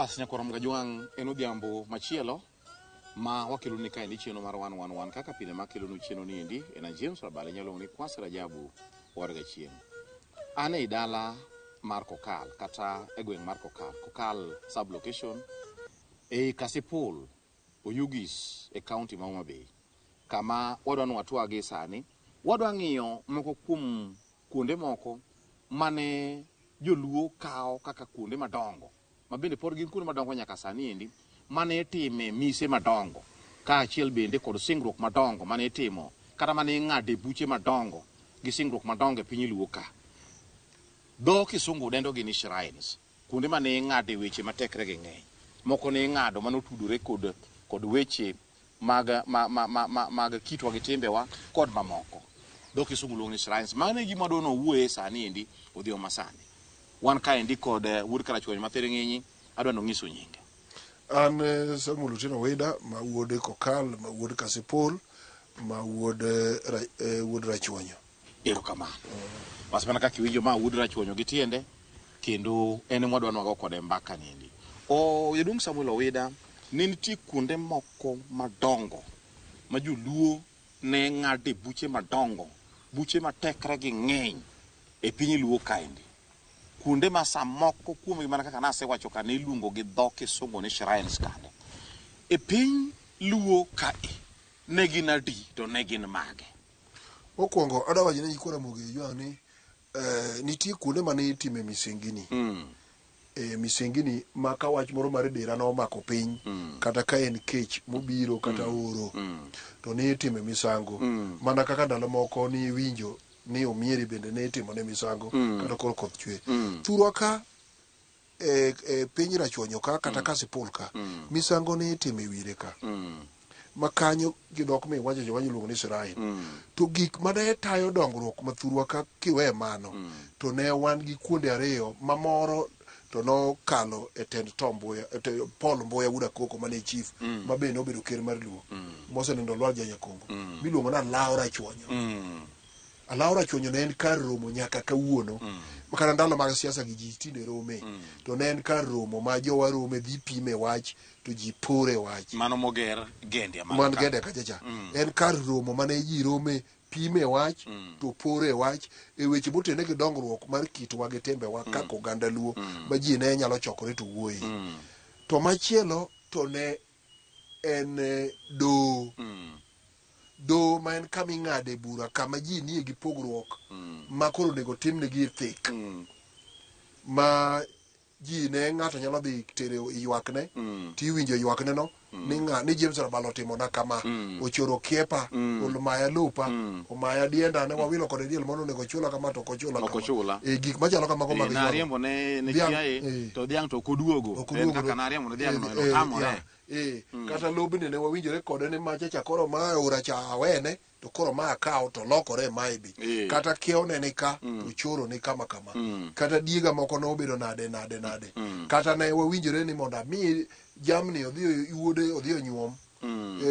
Bas nyakwar Mgajwang' en odhiambo machielo ma wakeloni kaendi chenro mar 111 kaka pile makelonu chenro ni endi en a James Rabale inyalo ni Kwasi Rajabu warga chieng'. An ei dala mar Kokal kata e gweng' mar Kokal, Kokal sub location ei Kasipul Oyugis e kaunti ma Homa Bay kama wadwa ni watwagi sani. Wadwa ng'iyo moko kuom kuonde moko mane joluo kawo kaka kuonde madongo ma bende pod gin kuonde madongo nyaka sani endi mane itime mise madongo kaachiel bende kod singruok madongo mane itimo kata mane ing'ade buche madongo gi singruok madongo e piny luo ka. Dho kisungu dendo gi ni shrines, kuonde mane ing'ade weche ma tekre gi ng'eny. Moko ne ing'ado mane otudore kod, kod weche mag, ma, ma, ma, ma, mag kitwa gi timbewa kod mamoko. Dho kisungu luongo ni shrines. Mano e gima wadwa ni wawuoye sani endi odhiambo masani. Wan kaendi kod wuod Karachuonyo ma Thiring'inyi, adwa ni ong'isu nyinge. An Samuel Otieno Wida ma wuod Kokal, ma wuod Kasipul, ma wuod, wuod Rachuonyo. Erokamano. Bas mana kaka iwinjo ma wuod Rachuonyo gi tiende kendo en ema wadwa ni wago kode mbaka niendi. O jaduong' Samuel Owida, ne nitie kuonde moko madongo ma joluo ne ng'ade buche madongo, buche ma tekre gi ng'eny e piny luo kaendi. Kuonde ma samoko kuomgi mana kaka nasewacho ka ne iluongo gi dho kisungu ni shrines kande. E piny luo kae ne gin adi to ne gin mage? Mokwongo adwa wacho ne nyikwa Ramogi Ojwang' ni nitie kuonde mane itime misengini. Misengini ma ka wach moro mar dera nomako piny kata ka en kech mobiro kata oro to ne itime misango. Mana kaka ndalo moko ni iwinjo ni omieri bende ne itimo ne misango kata koro koth chwe. Thurwa ka e piny Rachuonyo ka kata Kasipul ka misango ne itimo e wire ka. Ma kanyo gi dhok miwacho jo iluongo ni shrine. To gik mane tayo dongruok ma thurwa ka kiwe mano to ne wan gi kuonde ariyo ma moro to nokalo e tend Tom Mboya, e Paul Mboya wuod Akoko mane chief ma be nobedo ker mar Luo mosenindo Lwar Janyakongo miluongo ni Alawo Rachuonyo. Alawo Rachuonyo ne en kar romo nyaka kawuono. Kata ndalo mag siasa gi ji tinde rome. To ne en kar romo ma jowa rome dhi pime wach to ji pore wach. Mano moger Gendia malo Man ka. Gendia kacha cha. En kar romo mane ji rome pime wach to pore wach e weche motene gi dongruok mar kitwa gi timbewa kaka oganda Luo ma ji ne nyalo chokore to wuoye. To machielo to ne en doho. Doho ma en kama ing'ade bura kama ji nie gi pogruok ma koro onego timnegi thik. Ma ji ne ng'ato nyalo dhi tere ywakne tiwinjo ywakne no ni ng'a ni James Rabalo otimona kama ochoro kiepa omaya lopa omaya dienda ne wawilo kode diel mondo onego chula kama to ok ochula Ok ochula. E gik machalo kamago mag ywagruok. Nariembo ne Dhiang', chiaye to dhiang' to ok oduogo. Ok En oduogo. kaka nariembo ne dhiang' no en otamore. Kata lobni ne wawinjore kode ni macha cha koro ma aora cha awene to koro ma akawo to lokore mae be. Kata kiewo ne ni ka to choro ni kama kama. Kata diega moko nobedo nade nade nade. Kata ne wawinjore ni mondo ami jamni odhi wuode odhi onyuom.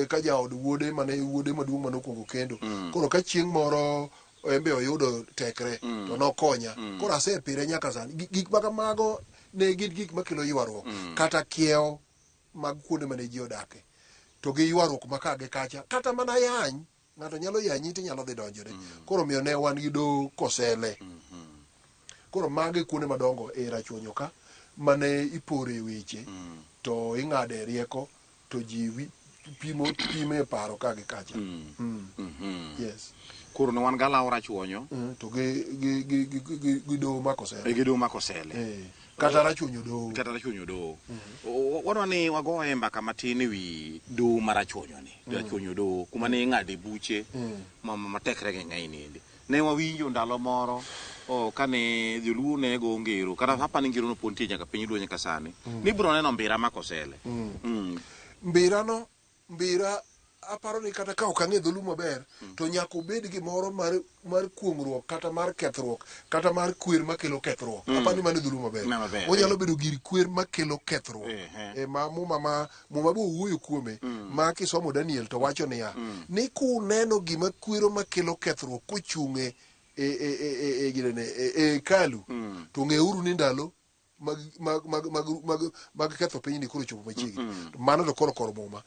Ka jaod wuode mane wuode maduong' mane okuongo kendo. Koro ka chieng' moro en be oyudo tekre to nokonya. Koro asepire nyaka sani. Gik ma kamago ne gin gik makelo ywaruok. Kata kiewo mag kuonde mane ji odake to gi ywaruok ma ka gi kacha kata mana yany ng'ato nyalo yanyi to inyalo dhi donjore. Koro omiyo ne wan gi doho Kosele. Koro mago e kuonde madongo e Rachuonyo ka mane ipore weche to ing'ade rieko to ji pimo pime paro ka gi kacha. Yes. Koro ne wan galawo Rachuonyo. To gi doho ma Kosele. Gi doho ma Kosele. Kata Rachuonyo doho. Kata Rachuonyo doho. Wadwa ni wagoye mbaka matin e wi doho ma Rachuonyo ni. Rachuonyo doho kuma ne ing'ade buche ma tekre gi ng'eny ni endi. Ne wawinjo ndalo moro kane joluo ne go ngero kata apani ngero no pod nitie nyaka piny luo nyaka sani. Ni ibiro neno mbira ma Kosele. Mbira no, mbira aparo ni kata ka ok ang'e dholuo maber to nyaka obed gimoro mar kuong'ruok kata mar kethruok kata mar kwer makelo kethruok. Aparo ni mano e dholuo maber. Ma maber, Onyalo bedo gir kwer makelo kethruok. Ma muma ma muma be owuoyo kuome ma kisomo Daniel to wacho niya ni kuneno gima kwero makelo kethruok kochung' e hekalu to ng'euru ni ndalo mag mag mag mag mag, mag ketho pinyni koro chopo machiegni. Mano to koro kor muma.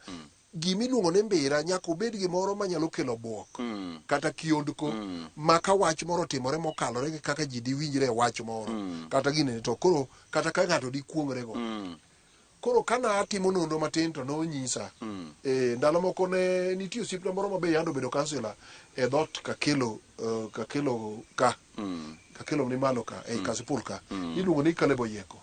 Gima iluongo ni mbira nyaka obed gimoro manyalo kelo bwok kata kiondko ma ka wach moro otimore mokalore gi kaka ji diwinjre e wach moro kata ginene to koro kata ka ng'ato dikuong'rego. Koro kana atimo nonro matin to nonyisa ndalo moko ne nitie osiepna moro ma be yande obedo kansila e dhoot Kakelo Kakelo ka Kakelo ni malo ka ei Kasipul ka iluongo ni Caleb Oyieko.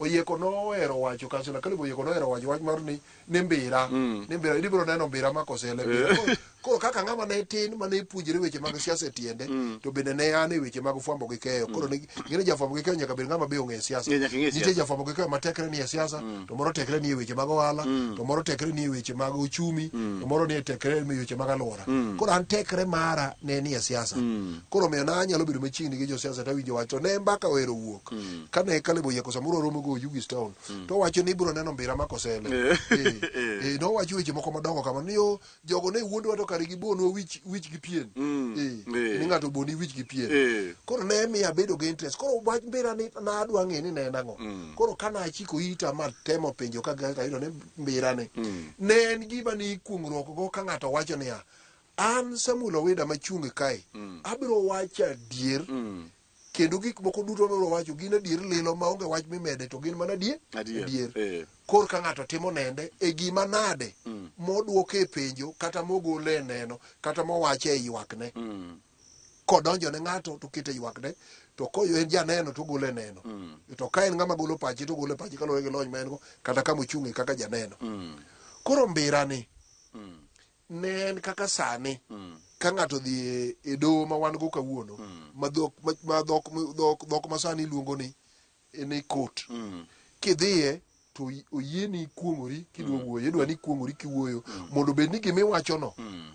Oyieko nohero wacho kansila Caleb Oyieko nohero wacho wach mar ni ni mbira ni mbira ibiro neno mbira ma kosele mbira. Koro kaka ng'ama ne tin mane puonjre weche mag siasa e tiende to bende ne an e weche mag fwambo gi keyo. Koro ne ing'e ni jafwambo gi keyo nyaka bed ng'ama be ong'e siasa. Nyaka ing'e Nitie siasa. jafwambo gi keyo ma tekre ni e siasa to moro tekre ni e weche mag ohala to moro tekre ni e weche mag uchumi to moro ni e tekre ni e weche mag alwora. Koro an tekre mara ne ni e siasa. Koro omiyo na anyalo bedo machiegni gi josiasa to awinjo wach to ne mbaka ohero wuok. Kane Caleb Oyieko samoro waromo go Oyugis Town to owacho ni ibiro neno mbira ma kosele. Nowacho weche moko madongo kama ni o jogo ne wuondowa to kare gibonwa wich wich gi pien. Ni ng'ato oboni wich gi pien. Koro ne miyo abedo gi interest. Koro wach mbira ni nadwa ng'e ni ne en ang'o. Koro kana achiko ita ma temo penjo ka to ayudo ni mbira ni ne en gima ni kuong'ruok go ka ng'ato wacho niya an Samuel Owida machung' kae abiro wacho adier kendo gik moko duto mabiro wacho gin adier lilo maonge wach mimede to gin mana adier Adier. Kor ka ng'ato timo nende e gima nade modwoke e penjo kata mogole e neno kata mowache e ywakne kodonjo ne ng'ato to kete e ywakne to koyo en janeno to ogole e neno to ka en ng'ama golo pache to ogolo e pache kaluwore gi lony ma en go kata kama ochung'e kaka janeno. Koro mbira ni ne en kaka sani ka ng'ato odhi e doho ma wan go kawuono ma dhok ma dhok dhok dhok ma sani iluongo ni ni court kidhiye to oyieni kuong'ori kidwa wuoyo idwa ni kuong'ori kiwuoyo mondo obed ni gima iwachono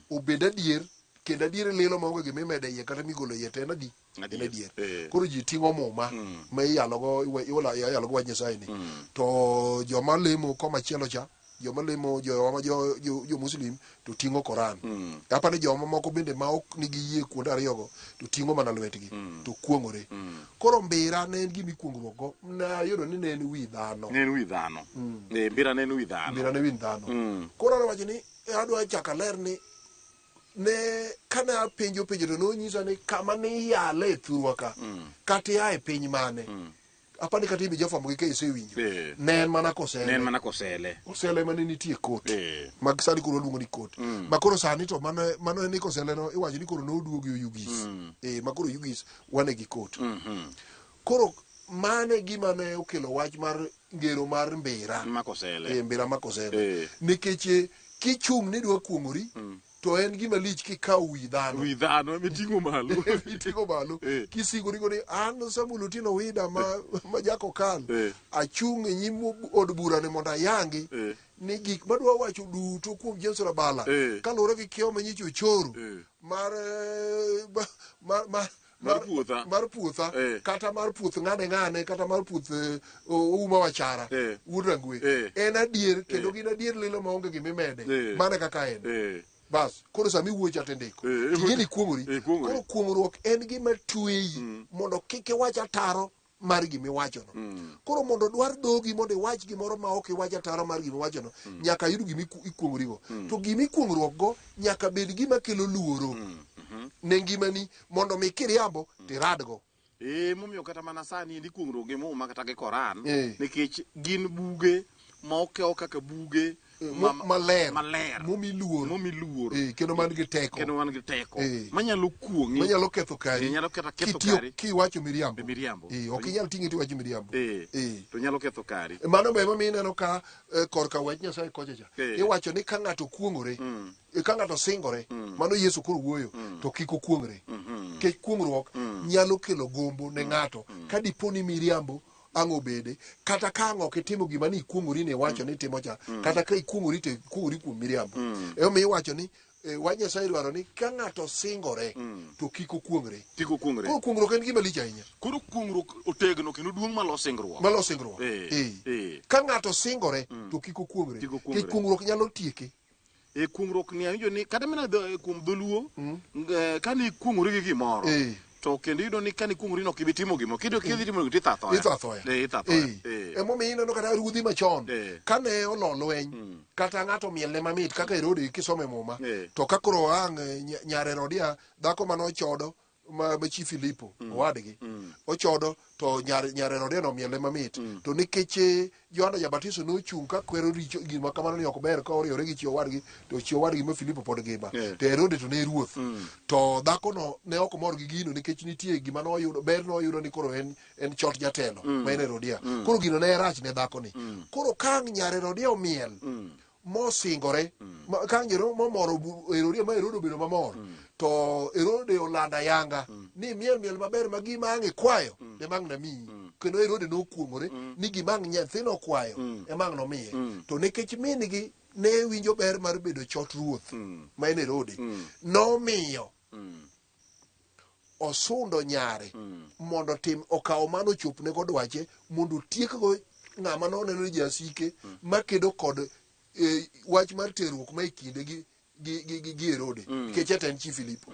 obed adier kendo adier lilo maonge gima imede iye kata migolo iye to en adi en adier. Koro ji ting'o muma ma iyalogo iyalogo wach Nyasaye ni to joma lemo komachielo cha joma lemo jowa ma jo, jo, jo Muslim to ting'o Koran. Apani joma moko bende ma ok nigi yie kuonde ariyogo to ting'o mana lwetgi to kuong'ore. Koro mbira ne en gima ikuongruok go nayudo ni ne en wi dhano. Ne en wi dhano. Mbira ne en wi dhano. Mbira ne wi dhano. Koro adwa wacho ni adwa chako aler ni ne kane apenjo penjo to nonyisa ni kama ne iyale e thurwa ka kata ia e piny mane apani kata ibi jafwambo gi keyo isewinjo ne en mana kosele. Ne en mana kosele. Kosele mane nitie court mag sani koro waluongo ni court ma koro sani to mano mano en ni kosele no iwacho ni koro noduogi Oyugis ma koro Oyugis wane gi court. Koro mane gima ne okelo wach mar ngero mar mbira ma kosele. Mbira ma kosele. Nikech kichung' ni idwa kuong'ori to en gima lich kikawo wi dhano. Wi dhano miting'o malo. Miting'o malo. Kisingori go ni an Samuel Otieno Owida ma, ma Jakokal achung' e nyim od bura ni mondo ayangi ni gik madwa wacho duto kuom James Rabala kaluwore gi kiewo manyicha ochoro mar, mar, mar, Mar puotha. Mar puotha kata mar puoth ng'ane ng'ane kata mar puoth Ouma Wachara wuod Rangwe en adier kendo gin adier lilo maonge gima imede. Mano e kaka en. Bas koro sama iwuoyo cha to indiko. Ting'e ni ikuong'ori. Koro kuong'ruok en gima tweyi mondo kik iwach ataro mar gima iwachono. Koro mondo odwar dhogi mondo iwach gimoro ma ok iwach ataro mar gima iwachono, nyaka yud gima ikuong'origo. To gima ikuong'ruok go nyaka bed gima kelo luoro ne ngimani mondo mi kiriambo tiradgo. Momiyo kata mana sani endi kuong'ruok gi Muma kata gi Koran, nikech gin buge ma okew kaka buge maler, maler, momi luor, momi luor. Kendo man gi teko, kendo man gi teko, manyalo kuong'i, manyalo ketho kari, nyalo kata ketho kitiyo kari. Kiwacho miriambo, Miriambo. Ok inyal ting'e tiwacho miriambo. To nyalo ketho kari. Mano be emomiyo ineno ka korka wach Nyasaye kocha cha iwacho ni ka ng'ato kuong'ore, ka ng'ato singore, mano Yesu koro wuoyo, to kik okuong're. Nikech kuong'ruok nyalo kelo gombo ne ng'ato ka dipo ni miriambo ang' obede, kata ka ang' ok itimo gima ni ikuong'ori ni iwacho ni itimo cha, kata ka ikuong'ori to ikuong'ori kuom miriambo. Emomiyo iwacho ni wach Nyasaye dwaro ni ka ng'ato singore to kik okuong're. Kik okuong're. Koro kuong'ruok en gima lich ahinya. Koro kuong'ruok otegno kendo duong' malo singruok. Malo singruok. Ka ng'ato singore to kik okuong're. Kik okuong're. Nikech kuong'ruok nyalo tieke. Kuong'ruok ni awinjo ni kata mana kuom dholuo, ka ni kuong'ori gi gimoro, To kendo iyudo ni kane ikuong'ori ni ok ibi timo gimoro, kidhi kidhi timo gimoro to itho athoya. Itho athoya. Eh, itho athoya. Eh. Eh. Emomiyo ineno kata ruodhi machon Eh. kane olo lweny kata ng'ato mielne mamit kaka Herode kisome muma Eh. to ka koro ang' nyar Herodia dhako mane ochodo ma, ma chi Filipo owadgi ochodo to nyar nyar Herodia no omiele mamit to nikech Johana Jabatiso nochung' ka kwero richo gima kamano ni ok ber ka oriwore gi chi owadgi to chi owadgi ma Filipo pod ngima Yeah. to Herode to ne ruoth to dhakono ne ok mor gi gino nikech nitie gima noyudo ber noyudo ni koro en en chot jatelo ma en Herodia koro gino ne rach ne dhakoni koro ka ang' nyar Herodia omiel mosingore ka ang' Herode momoro Herodia ma Herode obedo mamor to Herode olando ayanga ni miel miel maber ma gima ang' ikwayo ema ang' namiyi kendo Herode nokuong'ore ni gima ang' nyathino okwayo ema ang' nomiye to nikech min-gi ne winjo ber mar bedo chot ruoth ma en Herode nomiyo osundo nyare mondo tim okaw mano ochopne go dwache mondo otiekgo ng'ama noneno ni jasike makedo kod wach mar terruok ma e kinde gi gi Herode nikech ete en chi Filipo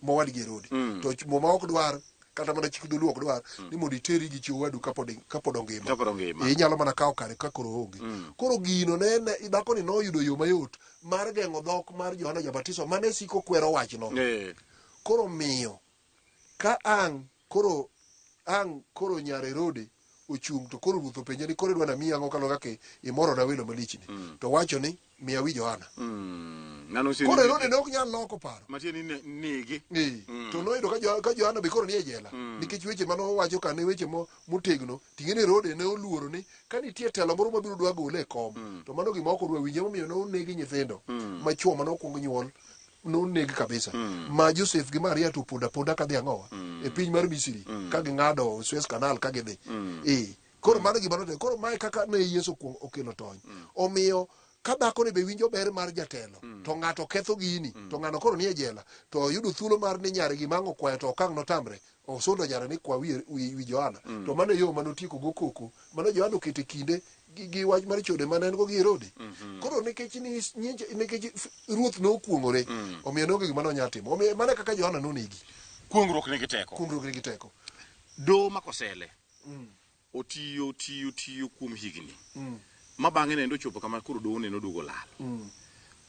mowadgi Herode to muma ok dwar kata mana chik dholuo ok dwar ni mondo iteri gi chi owadu kapod ongima. Kapod ongima. Inyalo mana kawo kare ka koro oonge. Koro gino ne dhakoni noyudo yo mayot mar geng'o dhok mar Johana Jabatiso mane siko kwero wachno. Koro miyo ka ang' koro ang' koro nyar Herode ochung' to koro ruoth openje ni koro idwa namiyi ang'o kaluwore kaka imorona welo malichni to owacho ni miya wi Johana. Ng'ano Koro Herode ne ok nyal loko paro. Matiende ni nege. To noyudo ka Johana be koro nie jela nikech weche mane owacho ka ne weche motegno ting'e ni Herode ne oluoro ni ka nitie telo moro mabiro dwa gole e kom to mano gima ok odwa winjo emomiyo ne onegi nyithindo machwo mane okwong nyuol noneg kabisa ma Joseph gi Maria to opondo aponda kadhi ang'owa e piny mar Misri ka ging'ado Suez Canal ka gidhi. Koro mano gima notimo. Koro mae kaka ne Yesu okelo tony. Omiyo ka dhako ni be winjo ber mar jatelo to ng'ato ketho gini to ng'ano koro nie jela to oyudo thuolo mar ni nyare gima ang' okwayo to okang' notamre osundo nyare ni kwa wi Johana to mano e yo mane otieko go koko mano Johana oketo e kinde gi wach mar chode mane en go gi Herode. Koro nikech ni nikech ruoth nokuong'ore omiyo ne onge gima nonyalo timo. Omiyo mano e kaka Johana nonegi. Kuong'ruok nigi teko. Kuong'ruok nigi teko. Doho ma Kosele otiyo tiyo tiyo kuom higni ma bang'e nendo ochopo kama koro doho neno oduogo lal.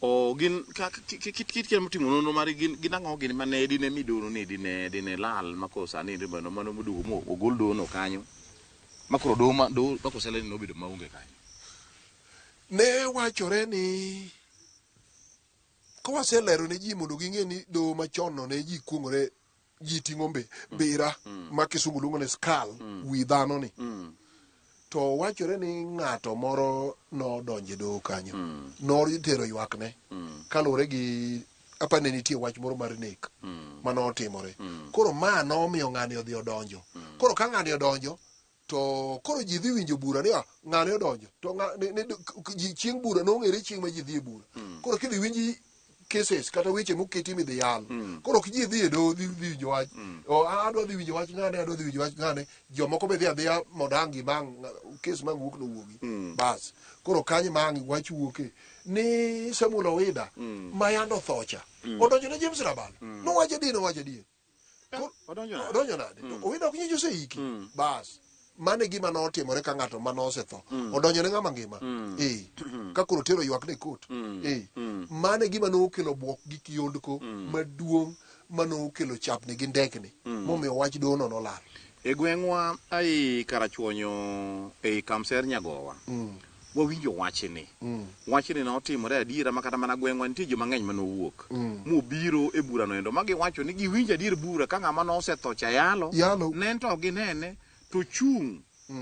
O gin kit kit motimo nonro mari gin ang'o gin mane dine mi doho ni dine lal ma koro sani endi mano mano moduogo mo ogol doho no kanyo ma koro doho ma doho ma Kosele ni nobedo maonge kanyo. Ne wachore ni kawaselero ne ji mondo ging'e ni doho machon no ne ji kuong'ore ji ting'o mbira ma kisungu luongo ni skull wi dhano ni. To wachore ni ng'ato moro nodonjo e doho kanyo. Notero ywakne kaluwore gi apa ne nitie wach moro mar nek manotimore. Koro ma nomiyo ng'ani odhi odonjo. Koro ka ng'ani odonjo to koro ji dhi winjo bura ni ng'ani odonjo to ji chieng' bura nong'ere chieng' ma ji dhi e bura. Koro kidhi winji cases kata weche moketi midhi yal. Koro ok ji dhi e doho dhi winjo wach. O adwa dhi winjo wach ng'ane, adwa dhi winjo wach ng'ane. Jomoko be dhi adhiya mondo ang' gima ang' kes ma wuok nowuogi. Bas. Koro kanyo ma ang' wach wuoke ni Samuel Owida ma yando othocha. Odonjo ne James Rabalo. Nowacho adier, nowacho adier. Odonjo nade? Odonjo nade? To Owida ok nyicho oseiki. Bas. Mano e gima notimore ka ng'ato mane osetho. Odonjo ne ng'ama ngima. Ka koro tero ywak ne kot. Mano e gima nokelo bwok gi kiondko maduong' manokelo chapni gi ndekni. Momiyo wach dohono nolal. E gweng'wa ai Karachuonyo ei Kamser Nyagowa. Wawinjo wachni. Wachni notimore adiera ma kata mana gweng'wa nitie joma ng'eny manowuok. Mobiro e burano endo ma giwacho ni giwinjo adier bura ka ng'ama nosetho cha yalo. Yalo. Ne to ginene to chung'.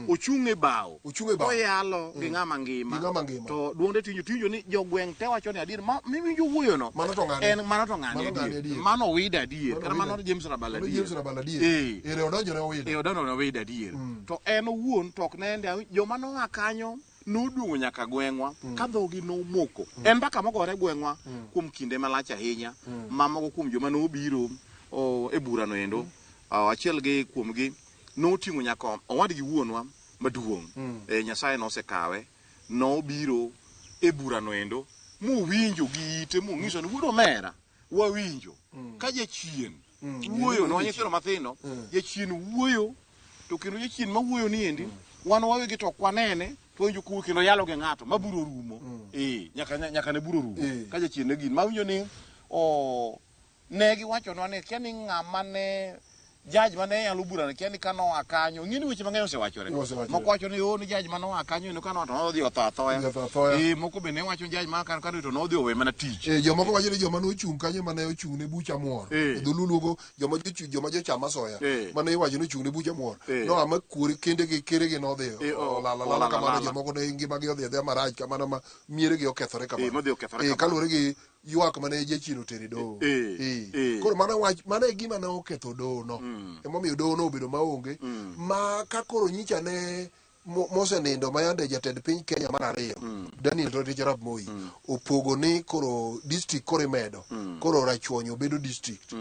Ochung' e bao. Ochung' e bao. Oyalo gi ng'ama ngima. Gi ng'ama ngima. To duonde tinjo ni jogweng' te wacho ni adier ma miwinjo wuoyo no. Mano to ng'ane. En mano to ng'ane Mano ng'ane adier. adier. Mano Owida adier. Mano Kata mano Owida. James Rabalo Mano adier. James Rabalo adier. Ere odonjo ne Owida. Odonjo ne Owida adier. To en owuon to ok nende joma noa kanyo noduogo nyaka gweng'wa ka dhogi nomoko. En mbaka mogore gweng'wa kuom kinde malach ahinya ma moko kuom joma nobiro e burano endo achiel gi kuomgi noting'o nyaka owadgi wuonwa maduong'. Nyasaye nosekawe nobiro e burano endo mowinjo gi ite mong'iso ni wuod omera wawinjo ka jachien Wuoyo no nyithindo mathindo. Jachien wuoyo to kendo jachien ma wuoyo ni endi wan wawegi to ok wanene to winjo kowuoyo kendo yalo gi ng'ato ma buro rumo. Nyaka nyaka ne buro rumo. Ka jachien ne gin ma winjo ni o ne giwachonwa ni kia ni ng'ama ne judge mane yalo burano kia ni ka noa kanyo ing'e ni weche mang'eny osewachore Osewachore. moko wacho ni o ni judge mane oa kanyo eno ka noa to nodhi otho athoya Odhi otho athoya. Moko be ne wacho ni judge ma kanyo kanyo to nodhi owe mana tich Jomoko wacho ni joma nochung' kanyo mane ochung' ne bucha muor Dholuo luongo joma jochung' joma jocham asoya mane iwacho ni ochung' ne bucha muor noa ma kuore kende gi keregi nodhi olal alala olal kamano alala. jomoko ne ngimagi odhi adhiya marach kamano ma mieregi okethore kamano Modhi okethore kamano. Kaluwore gi ywak mane jachien otero e doho. Koro mano wach mano e gima ne oketho doho no. Emomiyo doho no obedo maonge ma ka koro nyicha ne mosenindo ma yande jatend piny Kenya mar ariyo Daniel Toroitich arap Moi opogo ni koro district koro imedo koro Rachuonyo bedo district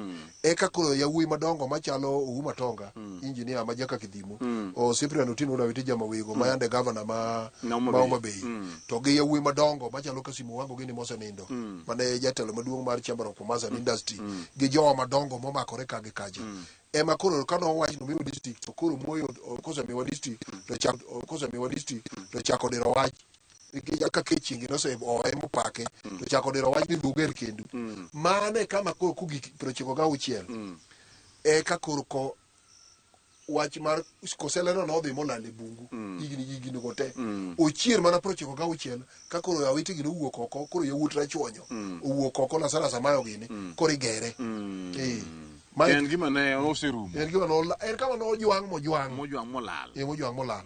eka koro yawuoyi madongo machalo Ouma Tonga engineer ma jaka Kidhimo o Cyprian Otieno Dawiti Jamawego ma yande governor ma Na Homa ma Bay. Homa Bay to gi yawuoyi madongo machalo Kassim Owango gini mosenindo mane jatelo maduong' mar Chamber of Commerce and Industry gi jowa madongo momakore ka gi kacha ema koro ka nowach ni omiwa district to koro Moi kosemiwa district to chak kosemiwa district to chako diro wach nikech kaka chienge nose owe mopake to chako diro wach ni dhuger kendu mano e kama koro kogik 96 eka koro ko wach mar koseleno nodhi molal e bungu higni higni go te ochier mana 96 ka koro awiti gi nowuok oko koro yawuot Rachuonyo owuok oko Lazarus Amayo gini koro igere Mae En gima ne oserumo. en gima no en kama nojwang' mojwang' Mojwang' molal. Mojwang' molal.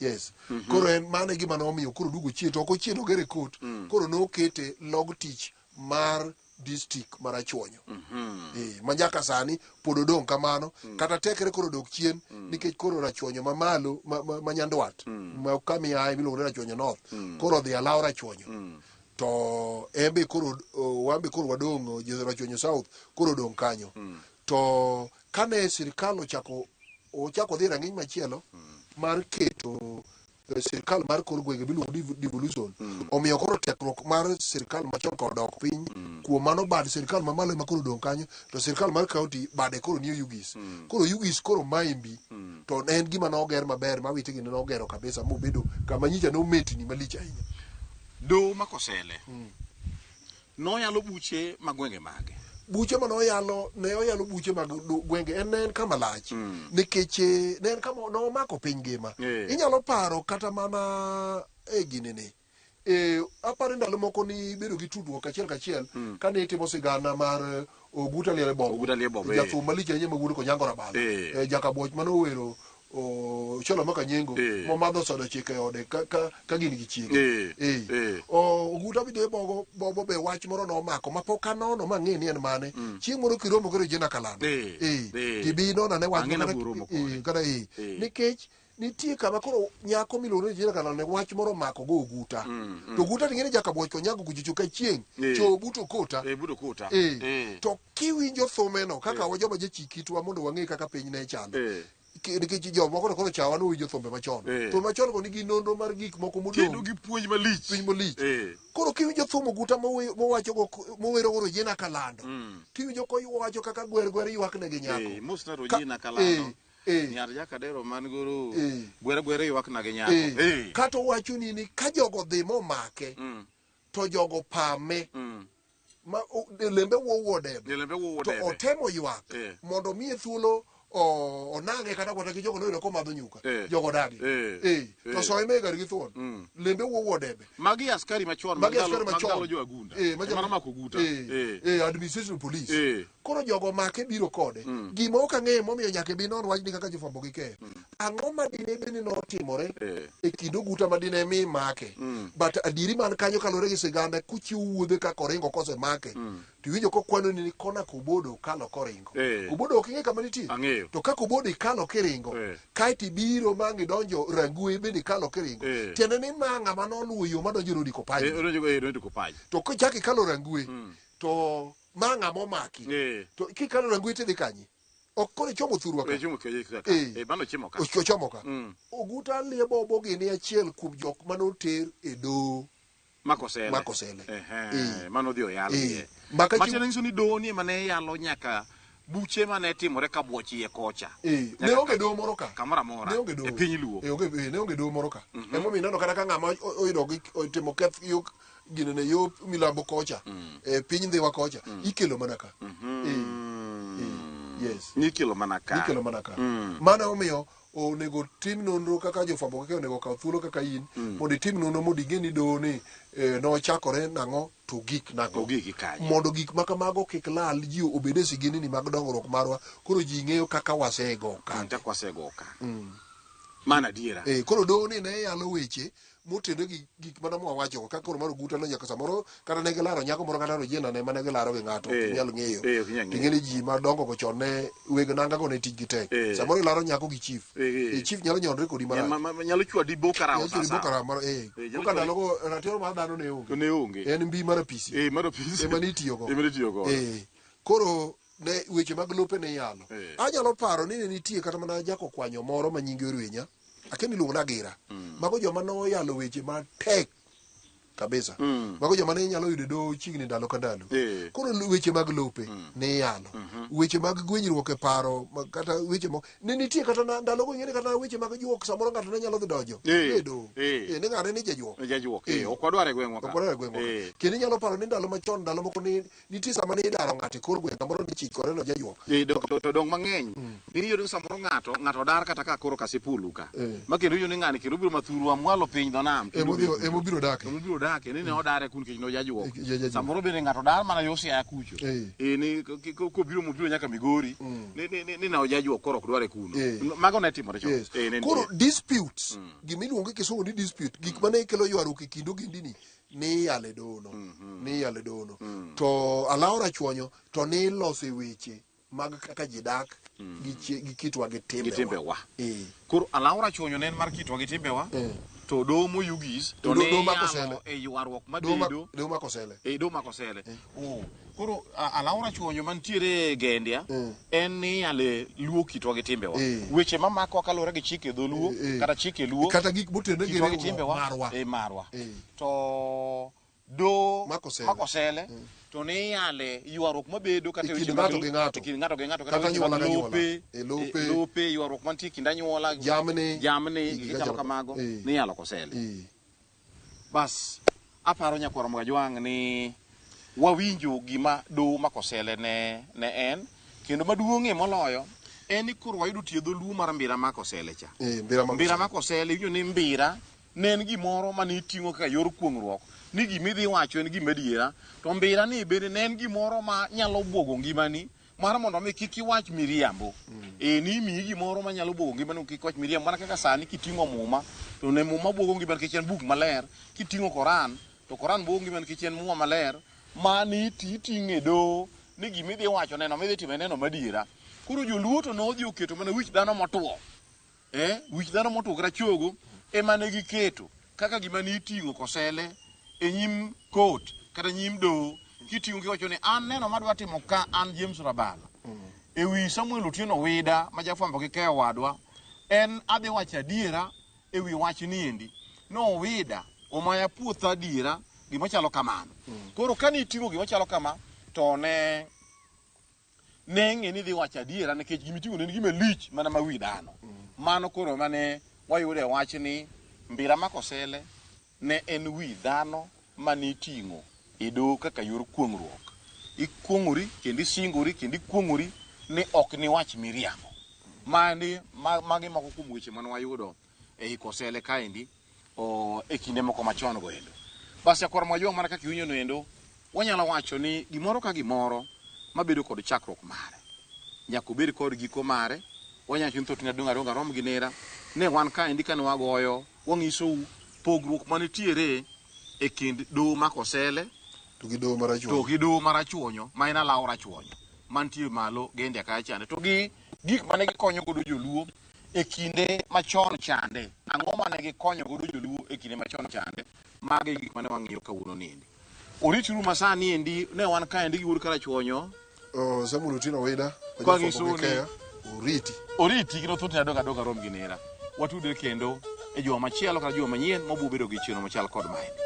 Yes. Koro en mano e gima nomiyo koro duogo chien to ok ochien ogere court. Koro nokete log tich mar district mar Rachuonyo. Ma nyaka sani pod odong' kamano kata tekre koro odok chien nikech koro Rachuonyo mamalo ma Nyandwat ma kama iaye miluongo ni Rachuonyo North koro odhi alawo Rachuonyo. To en be koro wan be koro wadong' jo Rachuonyo South koro odong' kanyo. To kane sirikal ochako dhi e rang'iny machielo mar keto sirikal mar kor gwenge miluongo ni devolution omiyo koro tekruok mar sirikal machon ka odok piny kuom mano bad sirikal mamalo ema koro odong' kanyo to sirikal mar county bade koro nie Ugis. Koro Ugis koro maimbi to ne en gima noger maber ma witegi ne nogero kabisa mobedo kama nyicha nometni malich ahinya. Doho ma Kosele noyalo buche mag gwenge mage. Buche mane oyalo ne oyalo buche mag gwenge en ne en kama lach nikech ne en kama nomako piny ngima. Inyalo paro kata mana e gini ni aparo ndalo moko ni bedo gi tudruok achiel kachiel kane itimo sigana mar Oguta Liele Bobo. Oguta Liele Bobo, Jathum malich ahinya ma wuod Konyango Rabalo. Jakabuoch mane owero Ochola Makanyengo momadho soda chiko e ode ka gin gi chiege. Oguta Liele Bobo Bobo be wach moro nomako ma pok anono mang'e ni en mane. Chieng' moro kiromo gi Regina Kalando. Tibi inon ane wach Ang'e kata na buromo kode. Kata Nikech nitie kama koro nyako miluongo ni Regina Kalando ne wach moro omako go Oguta. To Oguta ting'e ni Jakabuoch Konyango kuchocho ka chieng' cho buto kota. Buto kota. To kiwinjo thumeno kaka wa joma jochikitwa mondo wang'e kaka piny ne chalo. Nikech jomoko to koro chawa nowinjo thumbe machon. Thumbe machon go nigi nonro mar gik moko modong'. Kendo gi puonj malich. Puonj malich. Koro kiwinjo thum Oguta mowacho go mowero go Regina Kalando. Tiwinjo kowacho kaka gwer gwer ywak ne gi nyako. Mos na Regina Kalando. Nyar Jakadero man goro gwer gwer ywak na gi nyako. Kata owacho ni ka jogo dhi momake to jogo pame. Ma lembe wuo debe. Lembe wuo To debe. otemo ywak mondo miye thuolo onange kata kwata gi jogo noyudo komadho nyuka. Jogo dagi. To soye me gari gi thuon. Lembe wuo debe. Magi askari machon, Magi askari machon. mag ndalo jo Agunda. Mano mako Oguta. Administration police. Koro jogo make biro kode. Gima ok ang'eyo momiyo nyaka ibi non wachni kaka jofwambo gi keyo. Ang'o ma dine bed ni notimore e kind Oguta ma dine mi make. But adieri man kanyo kaluwore gi siganda kuchiwo wuodhe kaka oringo kosemake. To iwinjo kokwano ni kona Kobodo okalo koringo. Kobodo ok ing'e kama nitie. Ang'eyo. To ka Kobodo ikalo kiringo, kaeto ibiro ma ang' idonjo Rangwe bende ikalo kiringo. Tiende ni ma ng'ama noluwo yo madonjo Rodi Kopany. Rodi Kopany. To kichako ikalo Rangwe, to ma ng'ama omaki. To kikalo Rangwe tidhi kanye? Ok koro ichomo thurwa ka. Ichomo ka. Mano ochimo ka. Ochomo ka. Oguta Liele Bobo gini achiel kuom jok mane oter e doho Makosele. Makosele. Mano odhi oyal. Maka Matiende nyiso ni doho ni ema ne yalo nyaka Buche mane timore ka buoch iye kocha. Ne onge doho moro ka. Kamoro amora. Ne onge doho. E piny Luo. Ne onge doho moro ka. Emomiyo ineno kata ka ng'ama oyudo gi otimo keth yo ginene yo milambo kocha. E piny Ndhiwa kocha. Ikelo mana ka. Yes. Nikelo mana ka. Nikelo mana ka. Mano omiyo onego tim nonro kaka jofwambo kaka onego okaw thuolo kaka in mondo itim nonro mondo ing'e ni doho ni nochakore nang'o to gik nang'o. Ogik kanye. Mondo gik ma kamago kik lal, ji obed e sigendni mag dongruok marwa, koro ji ng'eyo kaka wasego okang'. Kaka wasego okang'. Mano adiera. Koro doho ni ne yalo weche motenore gi gik mana mwawacho kaka koro mar Oguta no nyaka samoro kata ne gilaro nyako moro kata Rojienda ne mane gilaro gi ng'ato ok inyal ng'eyo. Ok inyal ng'eyo. Ting'e ni ji madongo go chon ne weg nanga go ne tijgi tek. Samoro ilaro nyako gi chief. Chief nyalo nyonre kodi marach. Nyalo chwadi bo karawo Nyalo chwadi bo karawo mar. Nyalo Kaka ndalogo ratiro mar dhano ne onge. Ne onge. En mbi mar apisi. Mar apisi. Ema ne itiyogo. Ema ne itiyogo. Koro ne weche mag lope ne iyalo. Anyalo paro ni ne nitie kata mana jakokwanyo moro ma nyinge Orwenya. Akia ni iluongo ni Agira. Mago joma noyalo weche matek kabisa. Mago joma ne inyalo yudo e doho chiegni ndalo ka ndalo. Koro weche mag lope ne iyalo. Weche mag gwenyruok e paro kata weche mo ne nitie kata ndalogo ing'e ni kata weche mag juok samoro ng'ato ne nyalo dhi donjo e doho. Ni ng'ane ni jajuok. Jajuok. Ok wadwar e gweng'wa ka. Ok wadwar e gweng'wa ka. Kendo inyalo paro ni ndalo machon ndalo moko ni nitie sama ne idaro ng'ato e kor gweng' kamoro ni chikore no jajuok. To dong mang'eny. Ni iyudo ni samoro ng'ato dar kata ka koro Kasipulu ka. Ma kendo iyudo ni ng'ani kendo biro mathurwa mwalo piny dho nam. Emobiro dake. Emobiro dake ni ne odare kun nikech nojajuok. Jajuok. Samoro bende ng'ato dar mana yo Siaya kucho. Ni kobiro mobiro nyaka Migori. Ni ne ojajuok koro ok dware kuno. Mago ne timore chon. Ne nitie. Koro disputes, gima iluongo gi kisungu ni dispute, gik mane kelo ywaruok e kind ogendini ni iyale dono. Ni iyale dono. To alawo rachuonyo to ni ilose weche mag kaka ji dak gi kitwa gi timbewa. Gi timbewa. Koro alawo rachuonyo ne en mar kitwa gi timbewa. To doho moyugis to ne Doho mako iyalo sele. e ywaruok Doho mabedo. doho mako sele. Doho mako sele. Koro alawo rachuonyo mantiere e Gendia en ni iyale luo kitwa gi timbewa. Weche mamako kaluwore gi chike dholuo kata chike luo. Kata gik motenore gi kitwa gi riwruok timbewa. marwa. Marwa. To do Mako sele. mako sele to ne iyale ywaruok mabedo kata E kind weche mag ng'ato gi ng'ato. e kind ng'ato gi ng'ato kata Kata weche mag anyuola ka anyuola. lope, Lope. lope, ywaruok mantie e kind anyuola, Jamni. jamni, Gik gik machalo machalo kamago, ni iyalo kosele. Bas, aparo nyakwar Mogajwang' ni wawinjo gima doho makosele ne en, kendo maduong'ie moloyo en ni koro wayudo tie dholuo mar mbira makosele cha. Mbira makosele. Mbira makosele, iwinjo ni mbira ne en gimoro mane iting'o kaka yor kuong'ruok, ni gima idhi wacho en gima adiera, to mbira ni bende ne en gimoro ma nyalo buogo ngimani, mar mondo mi kik iwach miriambo. Ni imiyi gimoro ma nyalo buogo ngimani kik iwach miriambo, mana kaka sani kiting'o muma, to ne muma buogo ngimani nikech en buk maler, kiting'o Koran, to Koran buogo ngimani nikech en muma maler, ma ni iting'e e doho, ni gima idhi wacho neno, midhi timo en neno madiera. Koro joluo to nodhi oketo mana wich dhano motwo. Wich dhano motwo kata chogo ema ne giketo kaka gima ne iting'o kosele e nyim kot kata nyim doho, kiting'o kiwacho ni an neno madwa timo ka an James Rabala. E wi Samuel Otieno Wida ma jafwambo gi keyo wadwa, en adhi wacho adiera e wi wach niendi. No Wida omaya puotha adiera gima chalo kamano. Koro kane iting'o gima chalo kama to ne ng'e ni dhi wacho adiera nikech gima iting'o ne en gima lich mana ma wi dhano. Mano koro mane wayudo e wach ni mbira makosele ne en wi dhano mane iting'o e doho kaka yor kuong'ruok. Ikuong'ori kendo isingori kendo ikuong'ori ni ok niwach miriambo. Mani magi moko kuom weche mane wayudo ei kosele kaendi e kinde moko machon go endo. Bas nyakwar Mwajwang' mana kaka iwinjo no endo, wanyalo wacho ni gimoro ka gimoro mabedo kod chakruok mare nyaka obed kod giko mare. Wanyalo wacho ni thothne adong' adong' arom gi nera. Ne wan kaendi kane wagoyo, wang'isou pogruok manitiere e kind doho ma Kosele to gi doho marachuonyo, to gi doho marachuonyo ma en alawo rachuonyo mantie malo Gendia kacha chande, to gi gik mane gikonyo godo joluo e kinde machon chande. Ang'o mane gikonyo godo joluo e kinde machon chande? Mago e gik mane wang'iyo kawuono niendi. Orituru masani endi, ne wan kaendi gi wuod Karachuonyo. Samuel Otieno Wida, Kwa ngisoni. Oriti. Oriti kendo thothne adog adoga rom gi nera. Watudre kendo e juma machielo kata juma manyien mabiro bedo gi chenro machal kod maendi.